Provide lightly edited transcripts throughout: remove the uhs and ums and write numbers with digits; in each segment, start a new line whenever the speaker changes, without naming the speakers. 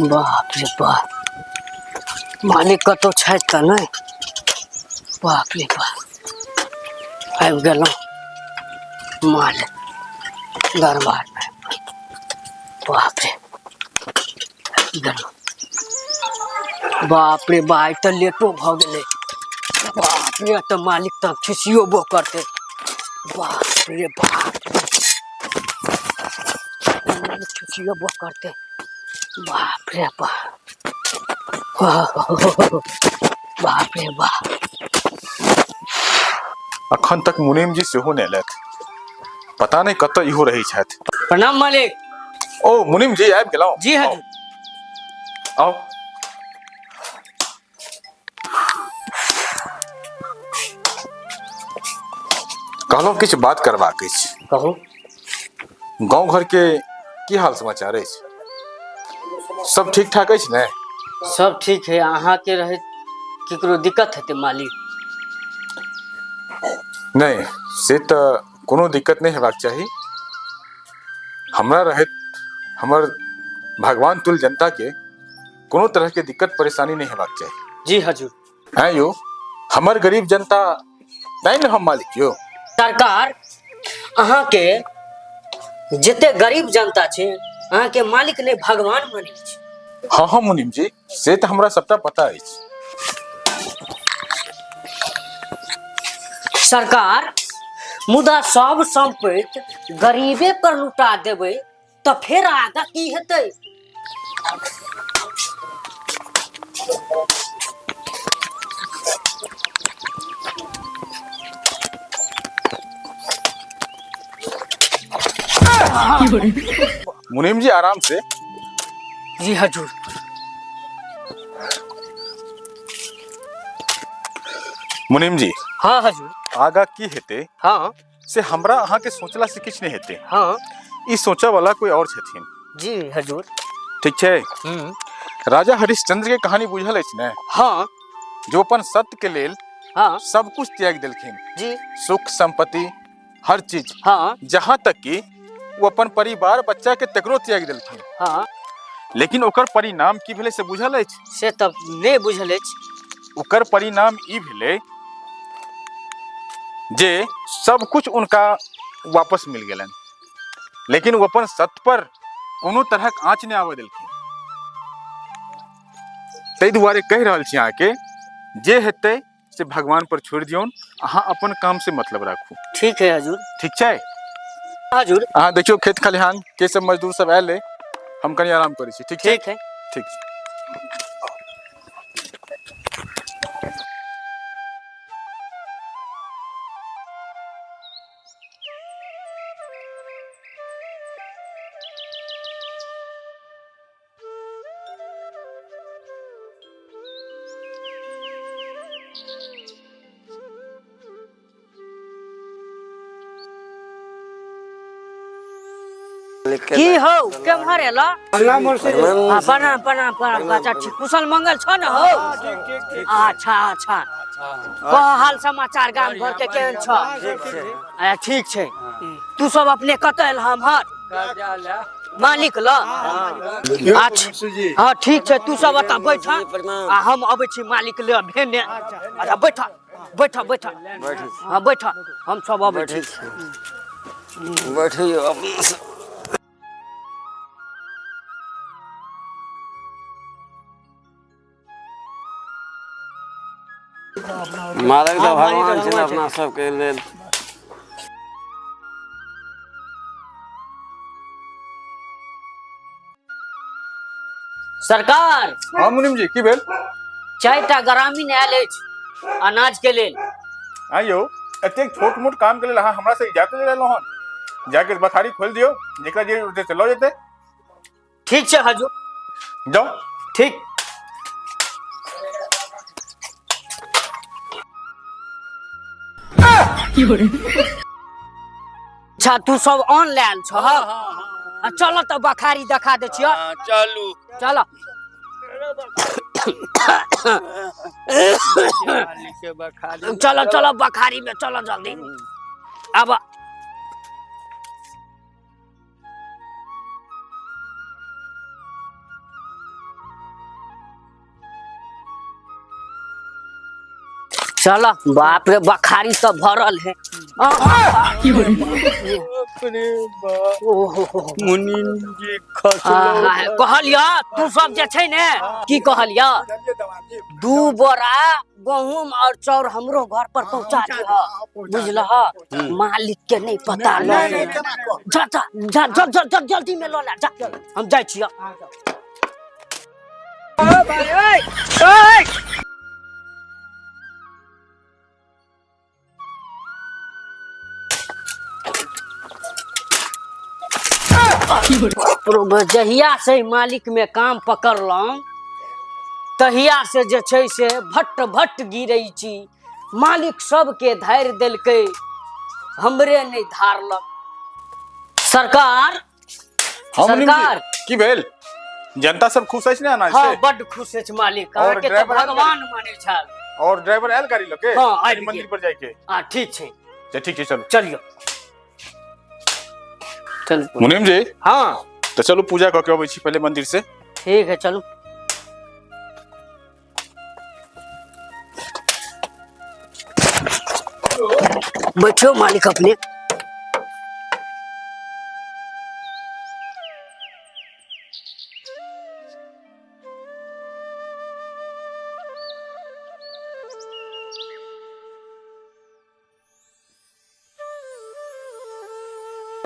बाप रे बाप, मालिक कतौ छथि तऽ नहि। बाप रे बाप, आबि गेलहुँ मालिक दरबारमे। बाप रे, आबि गेलहुँ। बाप रे बा, आइ तऽ लेटो भऽ गेलै। बाप रे, तऽ मालिक तऽ खिसियोबो करतै। बाप रे बाप, खिसियोबो करतै। बाप रे बाप, बाप रे बाप।
अखन तक मुनीम जी सेहो नहि एलथि, पता नहि कतऽ इहो रहै छथि।
प्रणाम मालिक।
ओ मुनीम जी आबि गेलहुँ?
जी हजूर।
आउ। कहलहुँ किछु बात करबाक अछि।
कहू।
गाँव घर के की हाल समाचार अछि? सब ठीक ठाक अछि ने?
सब ठीक है, अहाँके रहैत केकरो दिक्कत हेतै मालिक?
नहि, से तऽ कोनो दिक्कत नहि हेबाक चाही। हमरा रहैत हमर भगवान तुल जनता के कोनो तरह के दिक्कत परेशानी नहीं हेबाक चाही।
जी हजूर।
हैं यो, हमर गरीब जनता तैं ने हम मालिक यो।
सरकार, अहाँके जते गरीब जनता छै अहाँके मालिक नहि भगवान मानै छै।
हाँ हाँ मुनीम जी, से तऽ हमरा सबटा पता अछि।
सरकार, मुदा सब सम्पत्ति गरीबे पर लुटा देबै तऽ फेर आगा की हेतै?
मुनीम जी आराम से।
जी हजूर।
मुनीम जी।
हाँ हजूर।
आगा की हेतै?
हाँ।
से हमरा अहाँ के सोचला से किछु नहि हेतै।
हाँ।
ई सोचऽ वाला कोई और छथिन।
जी हजूर।
ठीक छै। राजा हरिश्चंद्र के कहानी बुझल अछि ने?
हाँ।
जो अपन सत्य के लेल
हाँ।
सब कुछ त्याग देलखिन।
जी।
सुख संपत्ति हर चीज।
हाँ।
जहाँ तक कि वो अपन परिवार बच्चा के तकरो त्याग देलखिन।
हाँ।
लेकिन ओकर परिणाम की भेलै से बुझल अछि?
से तऽ नहि बुझल अछि।
ओकर परिणाम ई भेलै जे सब कुछ उनका वापस मिल गेलनि, लेकिन वो अपन सत्य पर कोनो तरहक आँच नहि आबऽ देलखिन। ताहि दुआरे कहि रहल छी अहाँके, जे हेतै से भगवान पर छोड़ि दियौन, अहाँ अपन काम से मतलब राखू।
ठीक है हजूर।
ठीक छै
हजूर।
अहाँ देखियौ खेत खलिहान के सब मजदूर सब आयल अइ, हम कनि आराम करै छी। ठीक छै?
ठीक है।
ठीक छै।
की हौ, केम्हर एला? प्रणाम प्रणाम प्रणाम। अच्छा ठीक, कुशल मंगल छ न हौ? अच्छा अच्छा। कह हाल समाचार गाम घर के केहन छ? अच्छा ठीक छै। तू सब अपने कतऽ एल हमहर? मालिक ल। अच्छा हाँ ठीक छै, तू सब एतऽ बैठ आ हम अबै छी मालिक ले भेने। अच्छा बैठ बैठ बैठ, हाँ बैठ, हम सब अबै छी।
बैठियो। मालिक तऽ भगवान छै अपना सबके लेल।
सरकार।
हाँ मुनीम जी, की भेल?
4टा ग्रामीण आयल अछि अनाज के लेल।
आइयो एतेक छोट मोट काम के लेल अहाँ हमरा से इजाजत ले लेलहुँ हन? जाके बखारी खोलि दियौ, जेकरा जे होतै से लऽ जेतै।
ठीक छै हजूर,
जाउ।
ठीक। अच्छा तू सब ऑन लायल छह? चल तऽ बखारी देखा दै छियौ।
चलू
चल। चलो चलो बखारी में चलो जल्दी। अब चलो। बाप रे बखारी सब भरल है।
मुनीम जी खसलो।
कहलिया तू सब जे छै ने, की कहलिया, 2 बोरा गहूम और चाउर हमरो घर पर पहुंचा दिह, बुझलह? मालिक के नहीं पता लगे। जा जा जा जा जा जल्दी में लऽ ले जा, हम जाइ छियौ। जहिया से मालिक में काम पकड़लहुँ तहिया से जे छै से भट्ट भट्ट गिरै छी। मालिक सबके धारि देलकै, हमरे नहि धारलक। सरकार। सरकार
की भेल? जनता सब खुश अछि ने अनाज से?
हाँ बड खुश अछि मालिक, अहाँके तऽ भगवान मानै छल।
और ड्राइवर आयल गाड़ी लऽ के?
हाँ आबि
मंदिर पर जाइके।
हाँ ठीक छै।
ठीक छै चलू।
चलियो चलू
मुनीम जी।
हाँ
तो चलू पूजा कऽ के अबै छी पहले मंदिर से।
ठीक है चलू। बैठो मालिक अपने।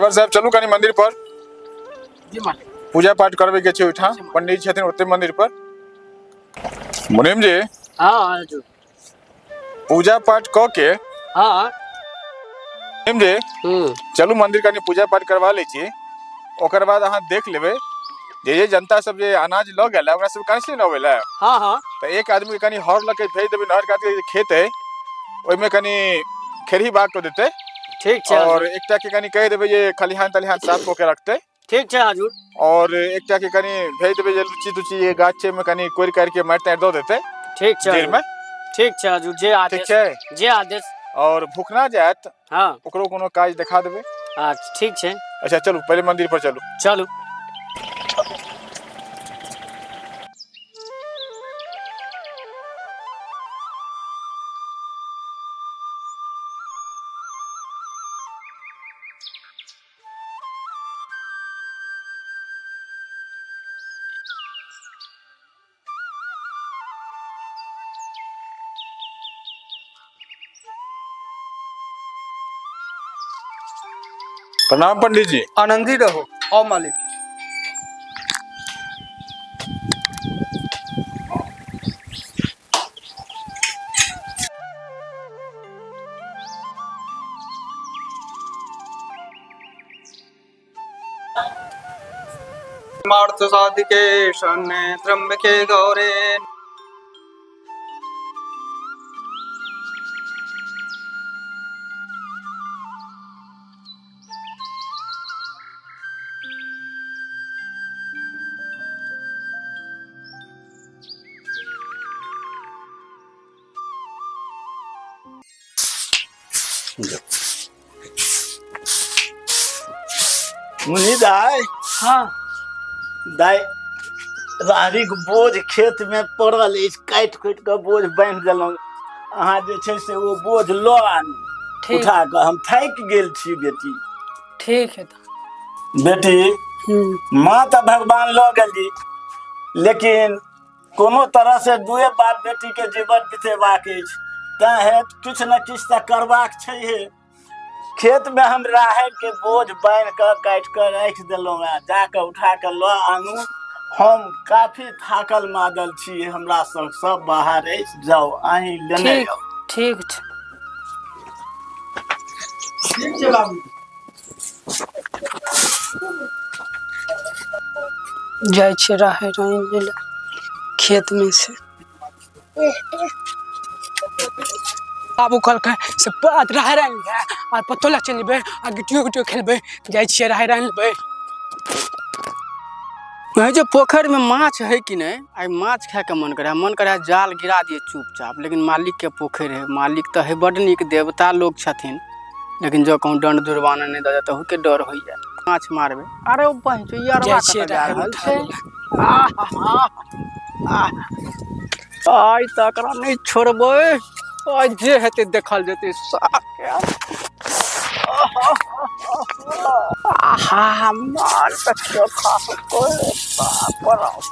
साहब चलू कनी मंदिर पर।
जी मालिक।
पूजा पाठ करबे के छै ओहिठाम, पंडित छथिन ओते मंदिर पर। मुनीम जी।
हाँ हजूर।
पूजा पाठ क के।
हाँ
मुनीम जी चलू मंदिर कनी पूजा पाठ करवा लै छी, ओकर बाद अहाँ देख लेबै जे जनता सब जे अनाज लऽ गेल ओकरा सब काहे से लऽ गेल।
हाँ हाँ।
तऽ एक आदमी के कनी हर लऽ के भेज देबै, नहर कात के खेत है ओहिमे कनी खेरही बाग कऽ देतै।
ठीक छै।
और एकटा के कनी कहि देबै जे खलिहान तलिहान साफ कऽ के रखतै।
ठीक छै हजूर।
और एकटा के कनी भेज देबै जे लुच्ची तुच्ची जे गाछ छै ओहिमे कनी कोरि कारि के माटि ताटि दऽ देतै।
ठीक छै
जड़ि मे।
ठीक छै हजूर, जे आदेश।
ठीक छै
जे आदेश।
और भूखना जायत
हाँ
ओकरो कोनो काज देखा देबै।
अच्छा ठीक छै।
अच्छा चलू पहिले मंदिर पर चलू।
चलू।
प्रणाम पंडित जी।
आनंदी रहो। आओ मालिक। साधिके शरण्ये त्र्यंबके गौरे।
मुन्नी दाई।
हाँ।
दाई, राहरिक बोझ खेत में पड़ल अछि, काटि खोटि कऽ बोझ बान्हि देलहुँ। अहाँ जे छै से ओ बोझ लऽ आनू।
ठीक।
उठा कऽ, हम थाकि गेल छी बेटी।
ठीक है तऽ।
बेटी, माँ तऽ भगवान लऽ गेली, लेकिन कोनो तरह से दुए बाप बेटी के जीवन बितेबाक अछि, तैं हे किछु ने किछु तऽ करबाक छैहे। खेत में हम राहरि के बोझ बान्हि कऽ काटि कऽ राखि देलहुँ हेँ, जा कऽ उठा कऽ लऽ आनू। हम काफी थाकल मादल छी, हमरा संग सब बाहर अछि, जाउ अहीं लेने
ठीक
आउ।
ठीक छै।
ठीक छै बाबू।
जाइ छियै राहरि आनि लै लए खेतमे से। बाबू कहलकै से राहरि आनि लिहे आ पतोला चलि जेबै आ गिट्टियो गिट्टियो खेलबै। जाइ छियै राहरि आनि लेबै।
कहै छै पोखरिमे माछ है कि नहि? आइ माछ खायके मन करै है, मन करै है जाल गिरा दिए चुपचाप, लेकिन मालिकके पोखरि है, मालिक तऽ है बड्ड नीक देवता लोक छथिन, लेकिन जँ कहूँ दण्ड जुर्माना नहि दऽ जाय तहूके डर होइए। माछ मारबै। अरे ओ बहिन
जाइ
यारवा
छियै
कतऽ जा
राहरि
रहल
उठा
छै?
लै लए।
आह, आइ तऽ एकरा नहि छोड़बै, आइ जे हेतै देखल जेतै। साके आहा, मार तऽ चोखा बाप रे बाप।